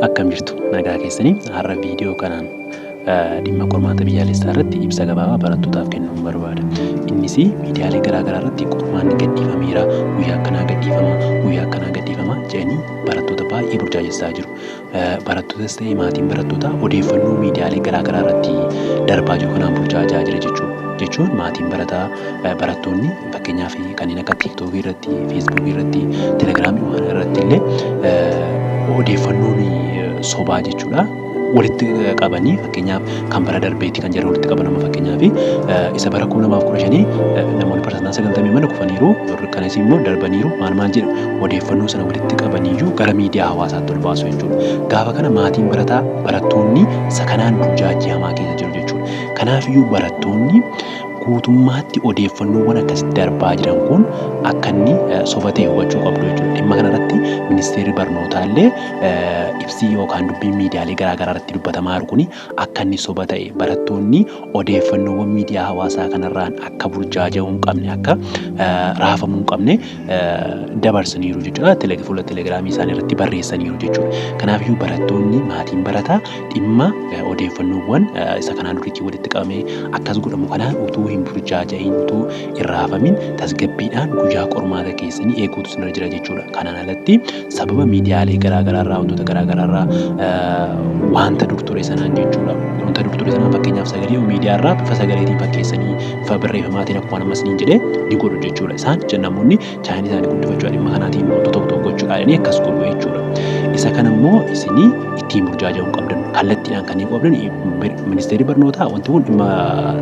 Akkam jirtu, nagaa keessanii? Har'a viidiyoo kanaan dhimma qormaata biyyaalessaa irratti ibsa gabaabaa barattootaaf kennuun barbaada. Innis miidiyaalee garaa garaa irratti qormaanni gadhiifameera, guyyaa akkanaa gadhiifama, guyyaa akkanaa gadhiifama jedhanii barattoota baay'ee burjaajessaa jiru. Barattootas ta'e maatiin barattootaa odeeffannoo miidiyaalee garaa garaa irratti darbaa jiru kanaan burjaajaa jira jechuudha. Jechuun maatiin barataa, barattoonni fakkeenyaaf kanneen akka tiiktookii irratti, feesbuukii irratti, telegiraamii waan irratti illee odeeffannoon sobaa jechuudha. Walitti qabanii, fakkeenyaaf kan bara darbeetti kan jedhan walitti qaban, amma fakkeenyaaf isa bara 2015 namoonni parsantaa 90 mana kufaniiru, warri kanas immoo darbaniiru, maal maal jedhu, odeeffannoo sana walitti qabaniiyyuu gara miidiyaa hawaasaatti ol baasu jechuudha. Gaafa kana maatiin barataa, barattoonni isa kanaan burjaajii hamaa keessa jiru jechuudha. Kanaafiyyuu barattoonni guutummaatti odeeffannoowwan akkasitti darbaa jiran kun akka inni soba ta'e hubachuu qabdu jechuudha. Dhimma kanarratti ministeerri barnootaa illee ibsii yookaan dubbiin miidiyaalee garaa garaa irratti dubbatamaa jiru kuni akka inni soba ta'e, barattoonni odeeffannoowwan miidiyaa hawaasaa kanarraan akka burjaaja'uu hin qabne, akka raafamuu hin qabne dabarsaniiru jechuudha. Fuula telegiraamii isaanii irratti barreessaniiru jechuudha. Kanaafiyyuu barattoonni, maatiin barataa dhimma odeeffannoowwan isa kanaan duriitiin walitti qabamee akkas godhamu kanaan utuu hin burjaaja'iin, utuu hin raafamin, tasgabbiidhaan guyyaa qormaata keessanii eeguutu isinirra jira jechuudha. Kanaan alatti sababa miidiyaalee garaa garaarraa, wantoota garaa garaarraa, wanta dur ture sanaan jechuudha. Wanta dur ture sanaan, fakkeenyaaf sagalee miidiyaarraa bifa sagaleetiin fakkeessanii, bifa barreeffamaatiin akkuma amma isiniin jedhee ni godhu jechuudha. Isaan namoonni chaayinii isaanii guddifachuudha dhimma kanaatiin wantoota tokko tokko gochuudhaan akkas godhu jechuudha. Isa kana immoo isinii ittiin burjaaja'uu qabdan, kallattiidhaan kan eeguu qabdan ministeerri barnootaa, wanti kun dhimma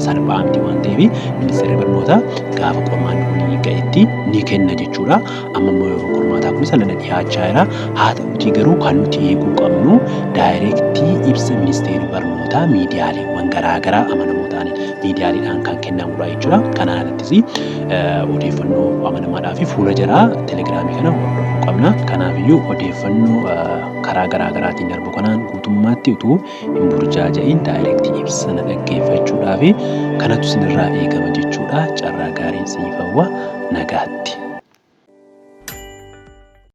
salphaa miti waan ta'eef, ministeerri barnootaa gaafa qormaanni kun ga'etti ni kenna jechuudha. Amma immoo yeroo qormaataa kunis alana dhiyaachaa jira. Haa ta'utii garuu kan nuti eeguu qabnu direct ibsa ministeerri barnootaa miidiyaaleewwan garaagaraa amanamoo ta'aniin miidiyaaleedhaan kan kennamudha jechuudha. Kanaan alattis odeeffannoo amanamaadhaa fi fuula jaraa telegiraamii kana hordofuu qabna. Kanaafiyyuu odeeffannoo karaa garaa garaatiin darbu kanaan guutummaatti utuu hin burjaaja'in direct ibsa sana dhaggeeffachuudhaa fi kanatu isinirraa eegama jechuudha. Carraa gaariin isiniif hawwa, nagaatti.